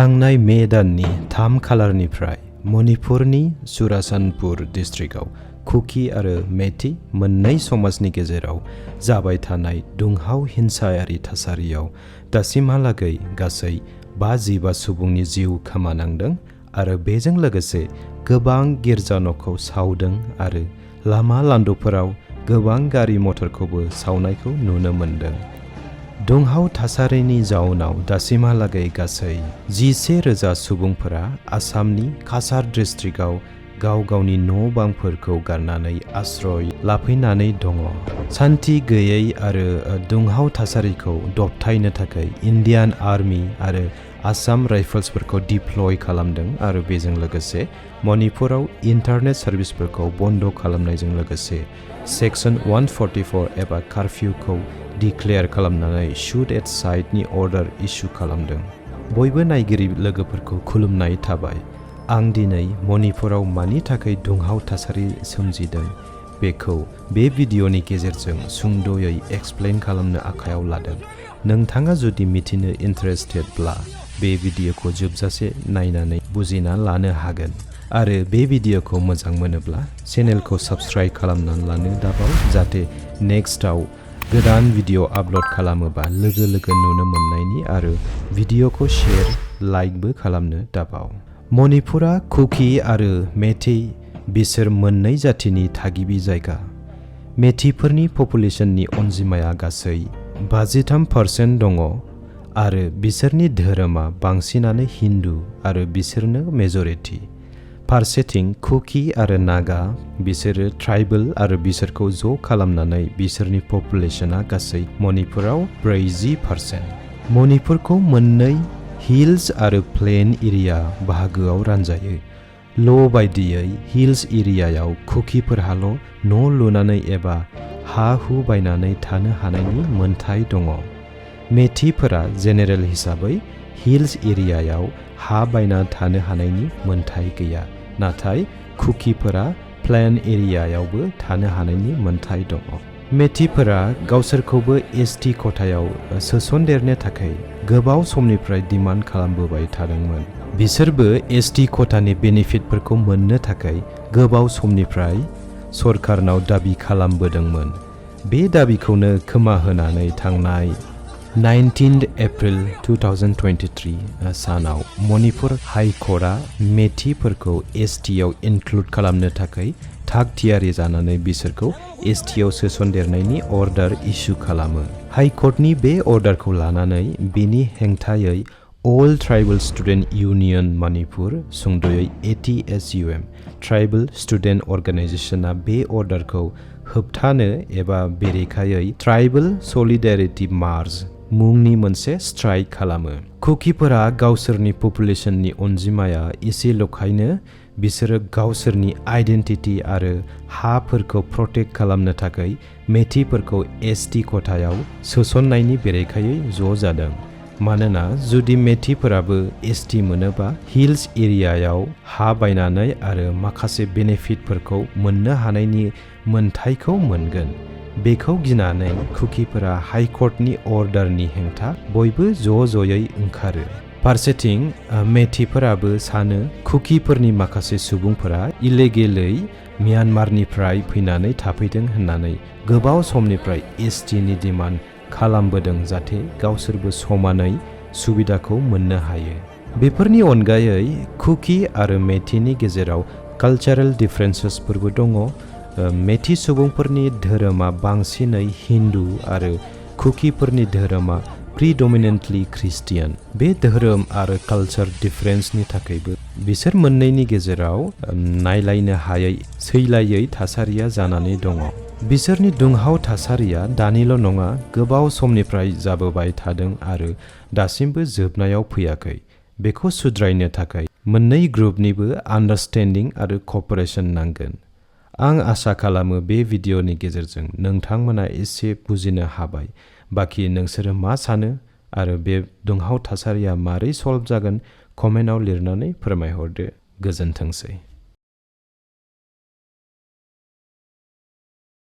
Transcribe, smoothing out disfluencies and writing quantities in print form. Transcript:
थांनाय मे दाननि 3 खालारनिफ्राय मणिपुरनि चुराचान्दपुर डिस्ट्रिक्टआव कुकी आरो मेथी मोननै समाजनि गेजेराव जाबाय थानाय दुंहाव हिंसायारि थासारियाव दासिमहालागै गासै 55 सुबुंनि जिउ खोमानांदों आरो बेजों लोगोसे गोबां गिर्जा न'खौ सावदों आरो लामा लान्दोफोराव गोबां गारि मटरखौबो सावनायखौ नुनो मोन्दों। दुंहाव थासारिनि जाउनाव दासिमहालागै गासै 11,000 सुबुंफोरा आसामनि काछार डिस्ट्रिक्टआव गाव गावनि न' बांफोरखौ गारनानै आश्रय लाफैनानै दङ। सान्थि गैयै आरो दुंहाव थासारिखौ दबथायनो थाखाय इन्डियान आर्मी आरो आसाम राइफल्सफोरखौ डिप्लय खालामदों आरो बेजों लोगोसे मणिपुराव इन्टारनेट सार्भिसफोरखौ बन्द खालामनायजों लोगोसे सेक्सन 144 एबा कार्फिउखौ डिक्लेयार खालामनानै शुट एट साइटनि अर्डार इस्यु खालामदों। बयबो नायगिरि लोगोफोरखौ खुलुमनाय थाबाय। आं दिनै मणिपुराव मानि थाखाय दुंहाव थासारि सोमजिदों बेखौ बे भिडिअनि गेजेरजों सुंद'यै एक्सप्लेन खालामनो आखायाव लादों। नोंथाङा जुदि मिथिनो इन्टारेस्टेडब्ला बे भिडिअखौ जोबजासे नायनानै बुजिना लानो हागोन आरो बे भिडिअखौ मोजां मोनोब्ला चेनेलखौ साबस्क्राइब खालामनानै लानो दाबाव जाहाथे नेक्स्टआव गोदान भिडिअ आपल'ड खालामोबा लोगो लोगो नुनो मोननायनि आरो भिडिअखौ शेयार लाइकबो खालामनो दाबाव। मणिपुरा कुकी आरो मेथी बिसोर मोननै जातिनि थागिबि जायगा। मेथीफोरनि पपुलेसननि अनजिमाया गासै 53% दङ आरो बिसोरनि धोरोमा बांसिनानो हिन्दु आरो बिसोरनो मेजरिटी। फारसेथिं कुकी आरो नागा बिसोरो ट्राइबल आरो बिसोरखौ ज' खालामनानै बिसोरनि पपुलेसना गासै मणिपुराव 40%। मणिपुरखौ मोननै हिल्स आरो प्लेन एरिया बाहागोआव रानजायो। ल' बायदियै हिल्स एरियायाव कुकीफोरहाल' न' लुनानै एबा हा हु बायनानै थानो हानायनि मोन्थाय दङ। मेथीफोरा जेनेरेल हिसाबै हिल्स एरियायाव हा बायना थानो हानायनि मोन्थाय गैया, नाथाय कुकीफोरा प्लेन एरियायावबो थानो हानायनि मोन्थाय दङ। मेथीफोरा गावसोरखौबो एसटी खथायाव सोसनदेरनो थाखाय गोबाव समनिफ्राय डिमान्ड खालामबोबाय थादोंमोन। बिसोरबो एसटी खथानि बेनिफिटफोरखौ मोननो थाखाय गोबाव समनिफ्राय सरकारनाव दाबि खालामबोदोंमोन। बे दाबिखौनो खोमा होनानै थांनाय 19 एप्रिल 2023 सानाव मणिपुर हाई कर्टआ मेथीफोरखौ एसटीआव इनक्लुड खालामनो थाखाय थाग थियारि जानानै बिसोरखौ एसटीआव सोसनदेरनायनि अर्डार इस्यु खालामो। हाई कर्टनि बे अर्डारखौ लानानै बिनि हेंथायै अल ट्राइबल स्टुडेन्ट इउनियन मणिपुर सुंद'यै ATSUM ट्राइबल स्टुडेन्ट अर्गानाइजेशना बे अर्डारखौ होबथानो एबा बेरेखायै ट्राइबल सलिडारिटी मार्च मुंनि मोनसे स्ट्राइक खालामो। कुकीफोरा गावसोरनि पपुलेसननि अनजिमाया एसेल'खायनो बिसोरो गावसोरनि आइडेन्टिटी आरो हाफोरखौ प्रटेक्ट खालामनो थाखाय मेथीफोरखौ एसटी खथायाव सोसननायनि बेरेखायै ज' जादों। मानोना जुदि मेथीफोराबो एसटी मोनोबा हिल्स एरियायाव हा बायनानै आरो माखासे बेनिफिटफोरखौ मोननो हानायनि मोन्थायखौ मोनगोन। बेखौ गिनानै कुकीफोरा हाई कर्टनि अर्डारनि हेंथा बयबो ज'ज'यै ओंखारो। फारसेथिं मेथीफोराबो सानो कुकीफोरनि माखासे सुबुंफोरा इलिगेलै म्यानमारनिफ्राय फैनानै थाफैदों होननानै गोबाव समनिफ्राय एसटीनि डिमान्ड खालामबोदों जाहाथे गावसोरबो समानै सुबिदाखौ मोननो हायो। बेफोरनि अनगायै कुकी आरो मेथीनि गेजेराव कालचारेल डिफारेन्सेसफोरबो दङ। मेथी सुबुंफोरनि धोरोमा बांसिनै हिन्दु आरो कुकीफोरनि धोरोमा प्रिडमिनेन्टलि ख्रिस्टियान। बे धोरोम आरो कालचार डिफारेन्सनि थाखायबो बिसोर मोननैनि गेजेराव नायलायनो हायै सैलायै थासारिया जानानै दङ। बिसोरनि दुंहाव थासारिया दानिल' नङा, गोबाव समनिफ्राय जाबोबाय थादों आरो दासिमबो जोबनायाव फैयाखै। बेखौ सुद्रायनो थाखाय मोननै ग्रुपनिबो आन्डारस्टेन्डिं आरो क'पारेसन नांगोन। आं आसा खालामो बे भिडिअनि गेजेरजों नोंथांमोना एसे बुजिनो हाबाय। बाखि नोंसोरो मा सानो आरो बे दुंहाव थासारिया मारै सल्भ जागोन कमेन्टआव लिरनानै फोरमायहरदो। गोजोनथोंसै।